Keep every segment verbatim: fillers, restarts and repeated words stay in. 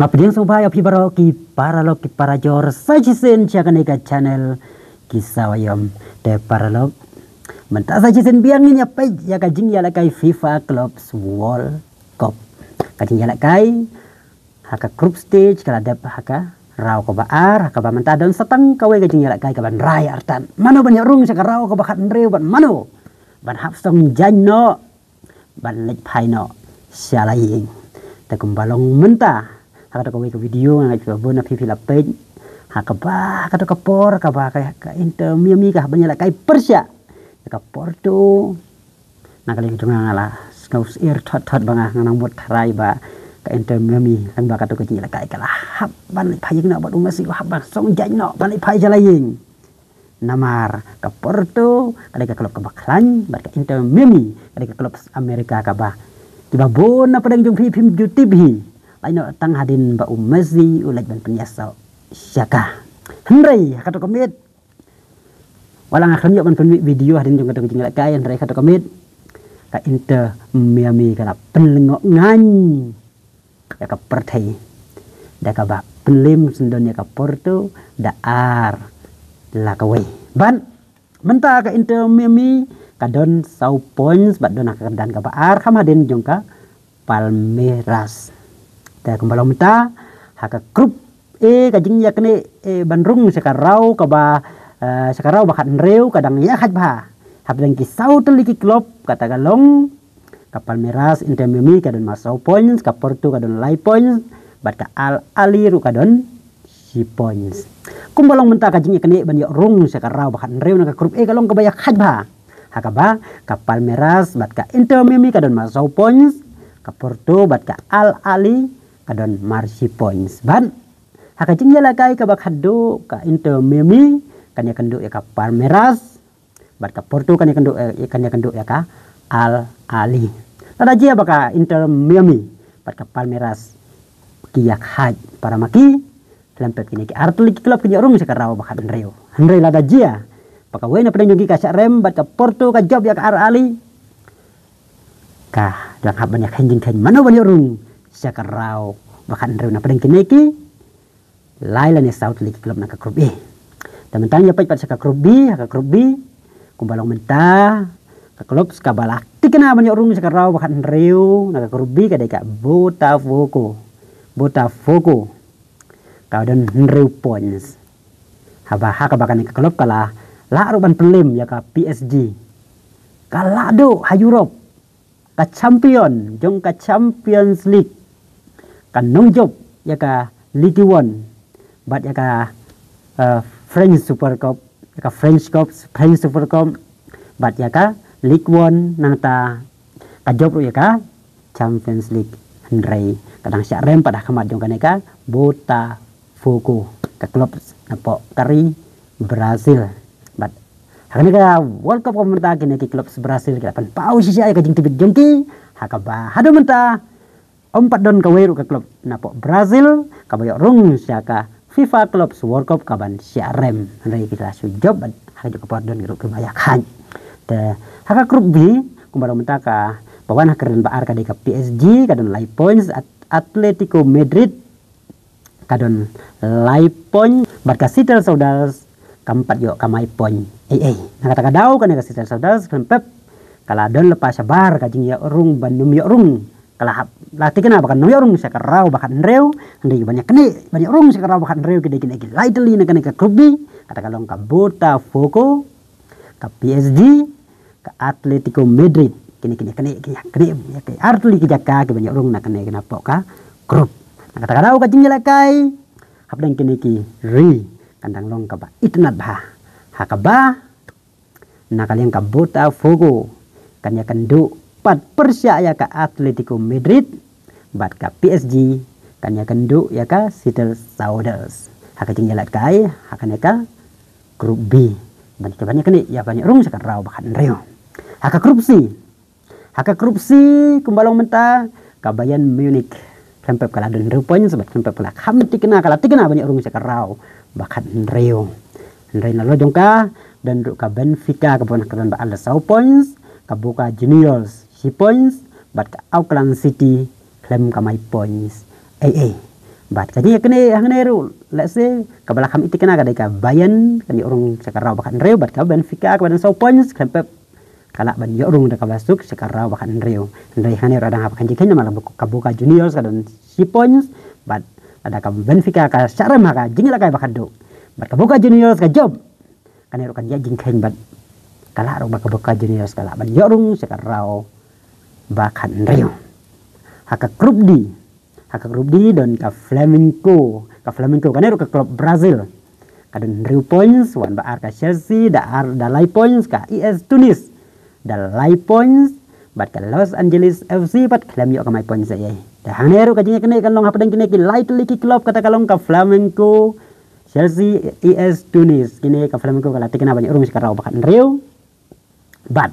Nga pdiang sngewbha ïa phi baroh ki paralok ki parajor sa shisien sha kane ka channel Ki Saw Aïom. Te paralok, mynta sa shisien biang ngin ïa peit ïa ka jingïalehkai FIFA Clubs World Cup. Ka jingïalehkai ha ka group stage ka la dep ha ka raw kaba ar, ha kaba mynta don sa tang kawei ka jingïalehkai kaban rai artat. Mano ban ïoh rung sha ka raw kaba khathynriew bad mano ban hap song jaiñ noh ban leit phai noh sha la ïing. Te kumba long mynta, ha kato kawei ka video nga ngeit ba bun na phi phi la peit, ha kaba ha kato ka por kaba ka, ka Inter Miami ka hap ban ïalehkai pyrshah ïa ka Porto. Na ka liang jong nga, nga la sngew syier thot thot ba nga, nga nang mut tharai ba ka Inter Miami lyngba kato ka jingïalehkai ka la hap ban leit phai ïing noh bad u Messi u hap ban song jaiñ noh ban leit phai sha la ïing. Namar ka Porto ka dei ka klub kaba khlaiñ bad ka Inter Miami ka dei ka klub Amerika kaba, kiba bun na pdeng jong phi phim ju tip hi. Lait noh tang hadien ba u Messi u leit ban pynïasoh sha ka. Hynrei ha kato ka miet, wat la nga khlem ïoh ban pynmih video hadien jong kato ka jingïalehkai, hynrei ha kato ka miet ka Inter Miami ka la pynlyngngoh ngaiñ ïa ka pyrthei da kaba pynliem syndon ïa ka Porto da ar la kawei. Bad mynta ka Inter Miami ka don saw points bad don ha ka kyrdan kaba ar, kham hadien jong ka Palmeiras. Te kumba long mynta ha ka group A, ka jingïaknieh, eh, ban rung sha ka raw kaba, eh, sha ka raw ba khathynriew ka dang ïakhait bha hapdeng ki saw tylli ki klub, kata ka long ka Palmeiras, Inter Miami ka don ma saw points, ka Porto ka don lai points, bad ka Al Ahly ruh ka don shi points. Kumba long mynta ka jingïaknieh ban ïoh rung sha ka raw ba khathynriew na ka group A ka long kaba ïakhait bha, ha kaba ka Palmeiras bad ka Inter Miami ka don ma saw points, ka Porto bad ka Al Ahly ka don mar shi points. Bad ha ka jingïalehkai kaba khatduh, ka Inter Miami kan ïakynduh ïa ka Palmeiras, bad ka Porto kan ïakynduh, eh, kan ïakynduh ïa ka Al Ahly. Lada jia ba ka Inter Miami bad ka Palmeiras ki ïakhait para ma ki, khlem pep kine ki ar tylli ki klub kin ïoh rung sha ka raw ba khathynriew. Hynrei lada jia ba kawei na pdeng jong ki ka shah rem bad ka Porto ka jop ïa ka Al Ahly, ka dang hap ban ïakheiñ jingkheiñ mano ban ïoh rung sha ka raw ba khathynriew na pdeng kine ki lai lane saw tylli ki klub na ka group A. Te mynta ngin ïa peit pat sha ka group B. Ha ka group B, kumba long mynta, ka klub kaba la tikna ban ïoh rung sha ka raw ba khathynriew na ka group B ka dei ka Botafogo. Botafogo ka don hynriew points, haba ha kaba kane ka klub ka la lah ruh ban pynliem ïa ka P S G. Ka lah duh ha Europe, ka champion jong ka Champions League, ka nongjop ïa ka Ligue One bad ïa ka, eh, French Super Cup, ïa ka French Cup, French Super Cup bad ïa ka Ligue One, nangta ka jop ruh ïa ka Champions League. Hynrei ka dang shah rem pat ha khmat jong kane ka Botafogo, ka klub napoh ka ri Brazil. Bad ha kane ka World Cup kaba mynta kine ki klub Brazil ki la pynpaw shisha ïa ka jingtbit jong ki, ha kaba haduh mynta ym pat don kawei ruh ka klub napoh Brazil kaba ïoh rung sha ka FIFA Clubs World Cup kaban shah rem. Hynrei ki la shu jop bad ha kajuh ka por don ki ruh kiba ïakhaiñ. Te ha ka group B, kumba long mynta, kaba wan ha kyrdan ba ar ka dei ka P S G, ka don lai points, At-, Atletico Madrid ka don lai points, bad ka Seattle Sounders kam pat ïoh kam ai point ei ei. Na kata ka daw kane ka Seattle Sounders khlem pep ka la don lypa shabar ka jingïoh rung ban ym ïoh rung. Ka la hap la tikna ba kan ym ïoh rung sha ka raw ba khathynriew. Hynrei ban ïaknieh ban ïoh rung sha ka raw ba khathynriew ki dei kine ki lai tylli na kane ka group B. Kata ka long ka Botafogo, ka P S G, ka Atletico Madrid. Kine, kine, kine, kine, kine, kine, ar tylli ki jaka kiban ïoh rung na kane, kane napoh ka group. Na kata ka daw ka jingïalehkai hapdeng kine ki ri kan dang long kaba itynnad bha, ha kaba na ka liang ka Botafogo kan ïakynduh pat pyrshah ïa ka Atletico Madrid, bad ka P S G kan ïakynduh ïa ka Seattle Sounders. Ha ka jingïalehkai ha kane ka group B, ban ïa, ban ïaknieh ïa ban ïoh rung sha ka raw ba khathynriew. Ha ka group C, ha ka group C, kumba long mynta, ka Bayern Munich khlem pep ka la don hynriew points, bad khlem pep ka la kham tikna, ka la tikna ban ïoh rung sha ka raw ba khathynriew. Hynrei nalor jong ka don ruh ka Benfica kaba wan ha kyrdan ba ar da saw points, ka Boca Juniors shi points, bad ka Auckland City khlem kam ai points ei ei. Bad ka jingïaknieh hangne ruh, let's say, kaba la kham ïa ka tikna ka dei ka Bayern, kan ïoh rung sha ka raw ba khathynriew, bad ka Benfica kaba don saw points, khlem pep ka lah ban ïoh rung da kaba suk sha ka raw ba khathynriew. Hynrei hangne ruh dang hap ka jingkheiñ namar ka Boca Juniors ka don shi points, bad lada ka Benfica ka shah rem ha ka jingïalehkai ba khatduh, bad ka Boca Juniors ka jop, kane ruh kan ïa jingkheiñ bad ka lah ruh ba ka Boca Juniors ka lah ban ïoh rung sha ka raw ba khathynriew. Ha ka group D, ha ka group D don ka Flamengo, ka Flamengo kane ruh ka club Brazil, ka don hynriew points, wan ba ar ka Chelsea, da ar da lai points ka A S Tunis, da lai points, bad ka Los Angeles F C bad khlem ïoh ka mai points ei ei. Da hangne ruh ka jingïaknieh kan long hapdeng kine ki lai tylli ki club, kata ka long ka Flamengo, Chelsea, A S Tunis. Kine ka Flamengo ka la tikna ban ïoh rung sha ka raw ba khathynriew, bad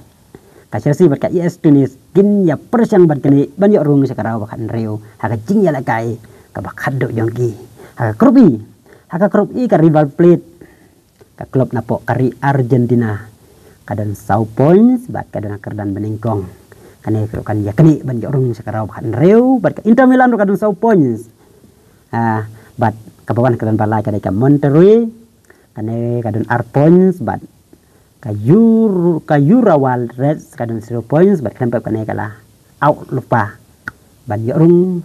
ka Chelsea bad ka A S Tunis kin ïa pyrshang ban kane ban ïoh rung sha ka raw ba khathynriew ha ka jingïalehkai kaba khatduh jong ki. Ha ka group E, ha ka group E ka River Plate, ka club napoh ka ri Argentina, ka don saw points bad ka don ha kyrdan banyngkong. Kane ruh kan ïaknieh ban ïoh rung sha ka raw ba khathynriew, bad ka Inter Milan ruh ka don saw points. Ah, bad kaba wan ha kyrdan ba lai ka dei ka Monterrey, kane ka don ar points, bad ka Ur-, ka Urawa Reds ka don zero points, bad khlem pep kane ka la out lypa ban ïoh rung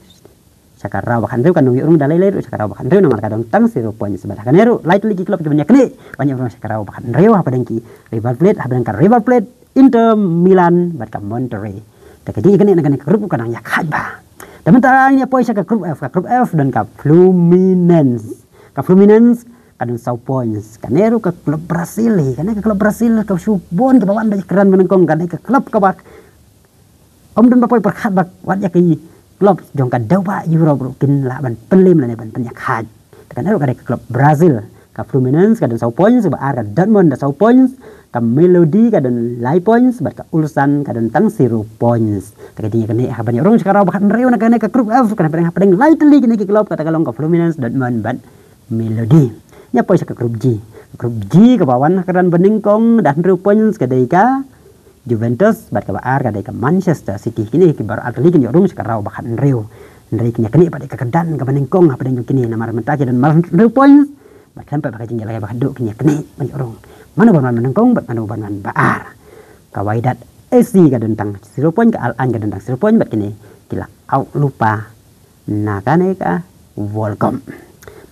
sha ka raw ba khathynriew, kan ïoh rung da lei lei ruh sha ka raw ba khathynriew namar ka don tang zero points. Bad ha kane ruh lai tylli ki club kiban ïaknieh ban ïoh rung sha ka raw ba khathynriew hapdeng ki River Plate, hapdeng ka River Plate, Inter Milan bad ka Monterrey. Te ka jingïaknieh na kane ka group ka dang ïakhaid bha. Te mynta ngin ïa poi sha ka group F, ka group F don ka Fluminense. Ka Fluminense ka don saw points. Kane ruh ka club Brazil hi, kane ka club Brazil ka shu bun kiba wan da kyrdan banyngkong, kane ka club kaba ym don ba poi pyrkhat ba wat ïa ki club jong ka dewbah Europe ruh kin lah ban pynlem lane ban pynïakhaid. Te kane ruh ka dei ka club Brazil. Ka Fluminense ka don saw points, ba ar ka Dortmund da saw points, ka Melodi ka don lai points, bad ka Ulsan ka don tang zero points. Te ka jingïaknieh ha ban ïoh rung sha ka raw ba khathynriew na kane ka group F, kan hapdeng, hapdeng lai tylli kine ki club, kata ka long ka Fluminense, Dortmund bad Melodi. Ngin ïa poi sha ka group G. Ka group G kaba wan ha kyrdan banyngkong da hynriew points ka dei ka Juventus, bad kaba ar ka dei ka Manchester City. Kine ki baroh ar tylli kin ïoh rung sha ka raw ba khathynriew. Hynrei kin ïaknieh pat ïa ka kyrdan kaba nyngkong hapdeng jong kine namar mynta ki don mar hynriew points, bad khlem pep ha ka jingïalehkai ba khatduh kin ïaknieh ban ïoh rung mano ban wan banyngkong bad mano ban wan ba ar. Ka Wydad A C ka don tang zero point, ka Al Ain ka don tang zero point, bad kine ki la out lypa na kane ka World Cup.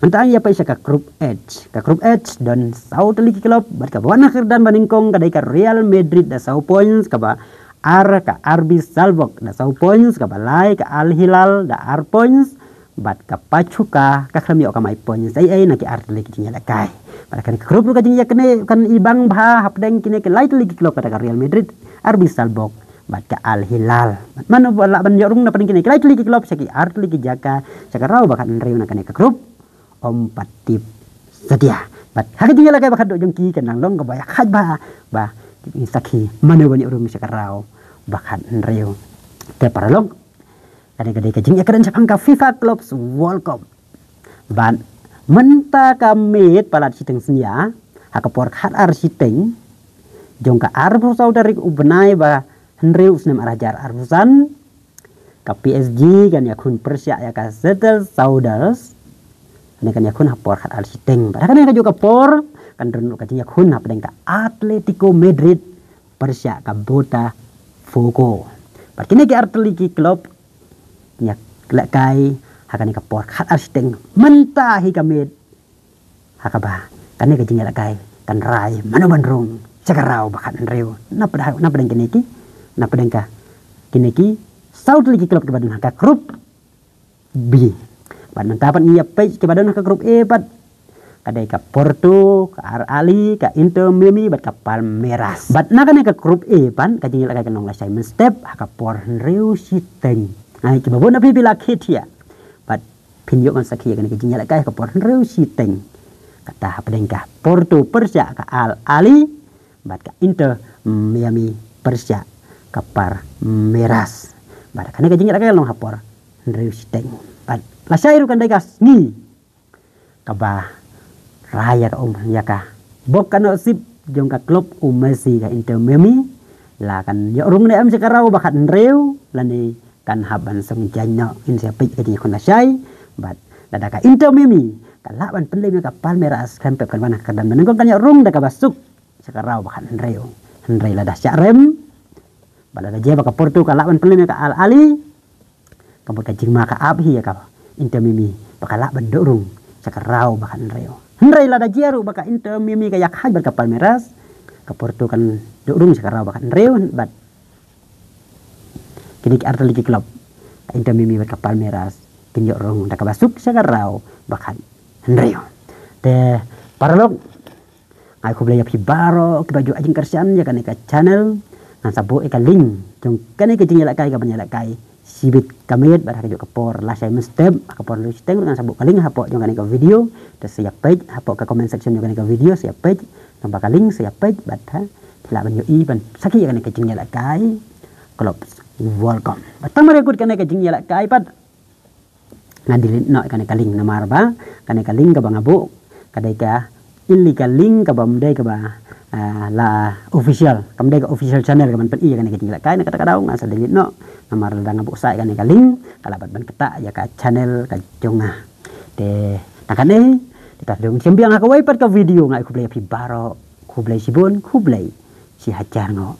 Mynta ngin ïa poi sha ka group H. Ka group H don saw tylli ki club, bad kaba wan ha kyrdan banyngkong ka dei ka Real Madrid da saw points, kaba ar ka R B Salzburg da saw points, kaba lai ka Al Hilal da ar points, bad ka Pachuca ka khlem ïoh ka mai points ei ei na ki ar tylli ki jingïalehkai. Bad kane ka group ruh ka jingïaknieh kan ibang bha hapdeng kine ki lai tylli ki club, kata ka Real Madrid, R B Salzburg bad ka Al Hilal. Mano ba lah ban ïoh rung na pdeng kine ki lai tylli ki club sha ki ar tylli ki jaka sha ka raw ba khathynriew na kane ka group, ym pat tip satia. Bad ha ka jingïalehkai ba khatduh jong ki kan nang long kaba ïakhaid bha ba ngin sakhi mano ban ïoh rung sha ka raw ba khathynriew. Te paralok, kane ka dei ka jingïakren shaphang ka FIFA Clubs World Cup. Bad mynta ka miet palat shiteng synñia, ha ka por khatar shiteng jong ka arphew saw tarik u bnai ba hynriew u snem ar hajar arphew san, ka P S G kan ïakhun pyrshah ïa ka Seattle Sounders. Kane kan ïakhun ha por khatar shiteng. Bad ha kane kajuh ka por kan don ruh ka jingïakhun hapdeng ka Atletico Madrid pyrshah ka Botafogo. Bad kine ki ar tylli ki club ïalehkai ha kane ka por khatar shiteng mynta hi ka miet, ha kaba kane ka jingïalehkai kan rai mano ban rung sha ka raw ba khathynriew. Na pdeng, na pdeng kine ki, na pdeng ka, kine ki saw tylli ki club kiba don ha ka group B. Bad mynta pat ngin ïa peit kiba don ha ka group A pat. Ka dei ka Porto, ka Al Ahly, ka Inter Miami bad ka Palmeiras. Bad na kane ka group A pat ka jingïalehkai kan long lashai mynstep ha ka por hynriew shiteng. Ai, kiba bun na phi phi la khie thiah. Bad phin ïoh ban sakhi ïa kane ka jingïalehkai ha ka por hynriew shiteng. Kata hapdeng ka Porto pyrshah ka Al Ahly bad ka Inter Miami pyrshah ka Palmeiras. Bad kane ka jingïalehkai kan long ha por hynriew shiteng. Bad lashai ruh kan dei ka sngi kaba rai ïa ka um ïa ka bok ka nusip jong ka club u Messi ka Inter Miami, la kan ïoh rung ne em sha ka raw ba khathynriew lane kan hap ban song jaiñ noh. Ngin sa peit ka jingïakhun lashai. Bad Lada ka Inter Miami ka lah ban pynlem ïa ka Palmeiras, khlem pep kan wan ha ka kyrdan ba nyngkong, kan ïoh rung da kaba suk sha ka round ba khathynriew. Hynrei lada shah rem, ba lada jia ba ka Porto ka lah ban pynlem ïa ka Al Ahly, ka mut ka jingma ka ap hi ïa ka Inter Miami ba ka lah ban duh rung sha ka round ba khathynriew. Hynrei lada jia ruh ba ka Inter Miami ka ïakhaid bad ka Palmeiras, ka Porto kan duh rung sha ka round ba khathynriew. Bad kine ki artylli ki club, ka Inter Miami bad ka Palmeiras, kin ïoh rung da kaba suk sha ka round ba khathynriew. Te paralok, nga ai khublei ïa phi baroh kiba ju ai jingkyrshan ïa kane ka channel. Ngan sa buh ïa ka link jong kane ka jingïalehkai kaban ïalehkai shibit ka miet bad ha kajuh ka por lashai mynstep, ha ka por lashai shiteng ruh ngan sa buh ka link hapoh jong kane ka video. Te sa ïa peit hapoh ka comment section jong kane ka video, sa ïa peit namar ka link, sa ïa peit bad ha phi lah ban ïohi ban sakhi ïa kane ka jingïalehkai Clubs World Cup. Bad tang mar ïa kut kane ka jingïalehkai pat, ngan delete noh kane ka link namar ba kane ka link kaba nga buh ka dei ka illegal link, kaba ym dei kaba, ah, la official, kam dei ka official channel kaban pyni ïa kane ka jingïalehkai. Na kata ka daw ngan sa delete noh namar lada nga buh sah ïa kane ka link ka lah pat ban ktah ïa ka channel ka jong nga. Te tang kane, te pat dang shem biang ha kawei pat ka video, nga ai khublei ïa phi baroh, khublei shibun, khublei shihajar nguh.